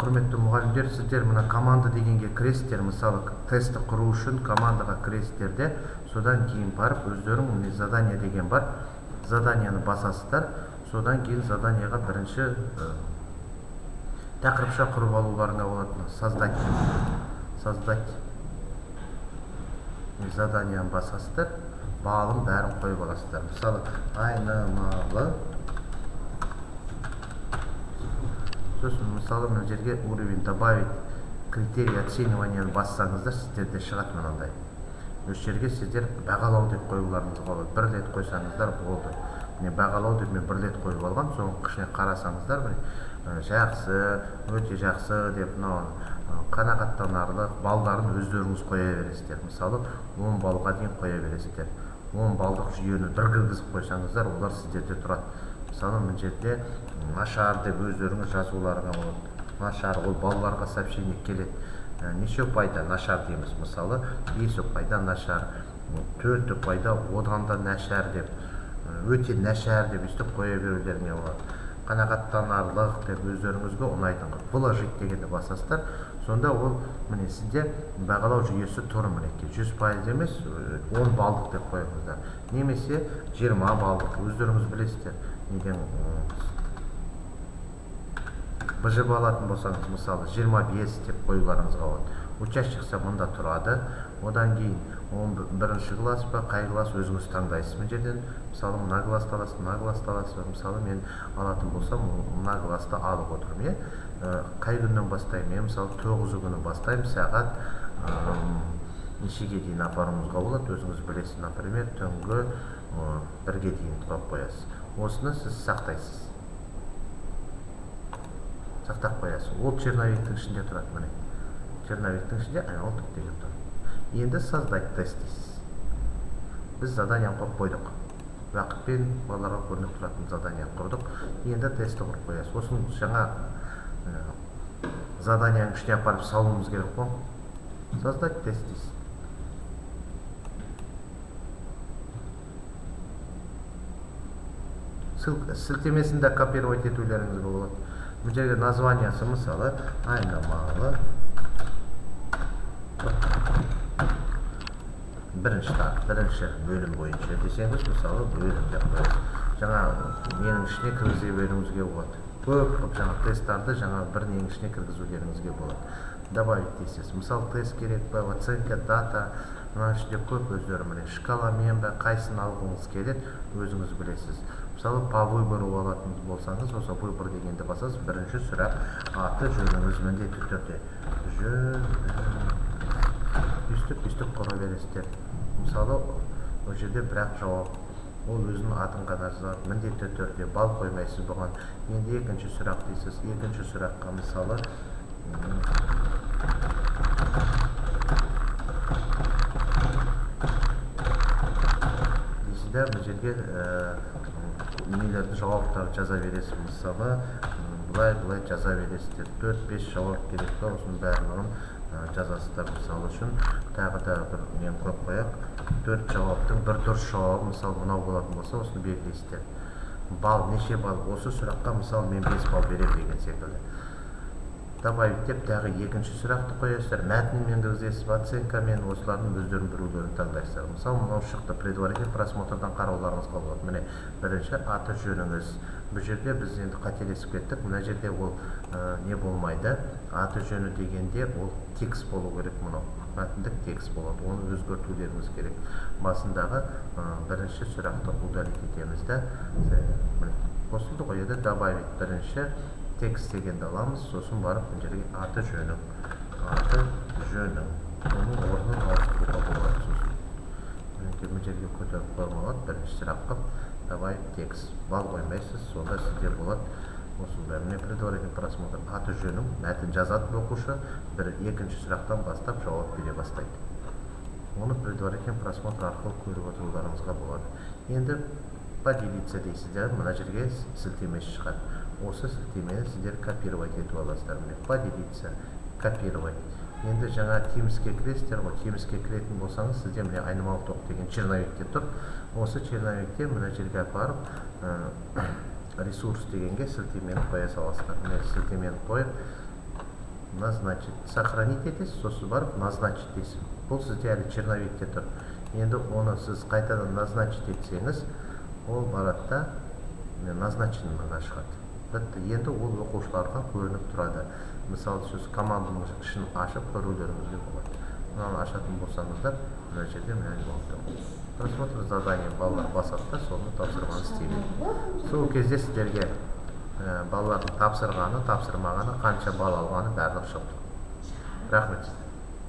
Құрметті мұғалімдер, сіздер мына команда дегенге кіресіздер. Мысалы, тестті құру үшін командаға кіресіздер де, содан кейін барып өздерің міне задание деген бар, заданияны басасыздар. Содан кейін заданияға бірінші тақырыпша құрып алуларыңа болады. Создать, создать заданияны басасыздар, балын бәрін қойып аласыздар. Мысалы, айнымалы, сосын мысалы мына жерге уровень, добавить критерий оцениванияны бассаңыздар, сіздерде шығады мынандай. Осы жерге сіздер бағалау деп қоюларыңызға болады. Бір рет қойсаңыздар болды. Міне, бағалау деп мен бір рет қойып алғам. Соның ішіне қарасаңыздар, міне, жақсы, өте жақсы деп, мынау қанағаттанарлық, балдарын өздеріңіз қоя бересіздер. Мысалы, 10 баллға дейін қоя бересіздер. 10 балдық жүйені бір кіргізіп қойсаңыздар, олар сіздерде тұрады. Мысалы, мына жерде нашар деп өздеріңіз жазуларыңа болады. Нашар, ол балаларға сообщение келеді. Неше ұпайда нашар дейміз? Мысалы, 5 ұпайда нашар, 4 ұпайда одан да нашар деп, өте нашар деп өйстіп қоя берулеріңе болады. Қанағаттанарлық деп өздеріңізге ұнайтын қылып вложить дегенді басасыздар. Сонда ол міне сізде бағалау жүйесі тұр. Мінекей, 100% емес, 10 балдық деп қойыңыздар немесе 20 балдық, өздеріңіз білесіздер. Неден БЖБ алатын болсаңыз, мысалы, 25 деп қоюларыңызға болады. Учащихся мында тұрады. Одан кейін 11 класс па, қай класс, өзіңіз таңдайсыз мына жерден. Мысалы, мына классты аласыз, мына классты аласыз. Мысалы, мен алатын болсам, мына классты алып отырмын, иә. Қай күннен бастаймын? Мен, мысалы, 9-ы күні бастаймын. Сағат нешеге дейін апаруыңызға болады, өзіңіз білесіз. Например, түнгі 1-ге дейін қойып қоясыз. Осыны сіз сақтайсыз, сақтап қоясыз. Ол черновиктің ішінде тұрады. Міне, черновиктің ішінде айналып деген тұр. Енді создать тест дейсіз. Біз заданияны қойып қойдық, уақытпен балаларға көрініп тұратын задание құрдық. Енді тестті құрып қоясыз. Осының жаңа заданияның ішіне апарып салуымыз керек қой. Создать тест дейсіз. Сілтемесін де копировать етулеріңізге болады. Бұл жерге названиясы, мысалы, айнымалы бірінші, бірінші бөлім бойынша десеңіз, мысалы, бөлім деп қоясыз. Жаңа ненің ішіне кіргізе беруіңізге болады. Көп қылып жаңа тесттарды жаңа бір ненің ішіне кіргізулеріңізге болады. Добавить дейсіз. Мысалы, тест керек па, оценка, дата, мына ішінде көп өздері, міне, шкаламен бе, қайсысын алғыңыз келеді, өзіңіз білесіз. Мысалы, по выбору алатын болсаңыз, осы выбор дегенді басасыз. Бірінші сұрақ: аты жөніңіз. Міндетті түрде жөн, өйстіп өйстіп құра бересіздер. Мысалы, ол жерде бір-ақ жауап, ол өзінің атын ғана жазады. Міндетті түрде балл қоймайсыз бұған. Енді екінші сұрақ дейсіз. Екінші сұраққа, мысалы, дейсіз да, бұл жерге нелерді, жауаптарды жаза бересіз. Мысалы, былай былай жаза бересіздер. Төрт бес жауап керек па, осының барлығын жазасыздар. Мысалы үшін, тағы да бір нені қойып қояйық. Төрт жауаптың бір дұрыс жауабы, мысалы, мынау болатын болса, осыны белгілейсіздер. Балл, неше балл? Осы сұраққа, мысалы, мен 5 балл беремін деген секілді. Добавить деп тағы екінші сұрақты қоясыздар. Мәтінмен кіргізесіз ба, оценкамен, осылардың өздерінің біреулерін таңдайсыздар. Мысалы, мынау шықты. Предварительный просмотрдан қарауларыңызға болады. Міне, бірінші аты жөніңіз. Бұл жерде біз енді қателесіп кеттік. Мына жерде ол не болмайды, аты жөні дегенде ол текст болу керек. Мынау мәтіндік текст болады, оны өзгертулеріңіз керек. Басындағы бірінші сұрақты удалить етеміз да. Міне, қосылды ғой. Енді добавить, бірінші текст дегенді аламыз. Сосын барып мына жерге аты жөнің, аты жөнің, оның орнын ауыстыруға болады. Сосын мінекей, мына жерге көтеріп қоюға болады. Бірінші сұрақ қылып добавить текст, балл қоймайсыз. Сонда сізде болады осындай. Міне, предварительный просмотр, аты жөнің, мәтін жазады оқушы. Бір екінші сұрақтан бастап жауап бере бастайды. Оны предварительный просмотр арқылы көріп отыруларыңызға болады. Енді поделиться дейсіздер. Мына жерге сілтемесі шығады. Осы сілтемені сіздер копировать етіп аласыздар. Міне, поделиться, копировать. Енді жаңа Teamsке кіресіздер ғой. Teamsке кіретін болсаңыз, сізде міне айнымалы тоқ деген черновикте тұр. Осы черновикте мына жерге апарып, ресурс дегенге сілтемені қоя саласыздар. Міне, сілтемені қойып Назначить, сохранить етесіз, сосын барып назначить дейсіз. Бұл сізде әлі черновикте тұр. Енді оны сіз қайтадан назначить етсеңіз, ол барады да, міне, назначенныйға шығады. Бітті. Енді ол оқушыларға көрініп тұрады. Мысалы, сіз команданың ішін ашып көрулеріңізге болады. Мынаны ашатын болсаңыздар, мына жерде, міне, болып тұр, просмотр задания. Балалар басады да, соны тапсырманы істей береді. Сол кезде сіздерге балалардың тапсырғаны, тапсырмағаны, қанша балл алғаны, барлығы шығып тұрады. Рахмет сізге.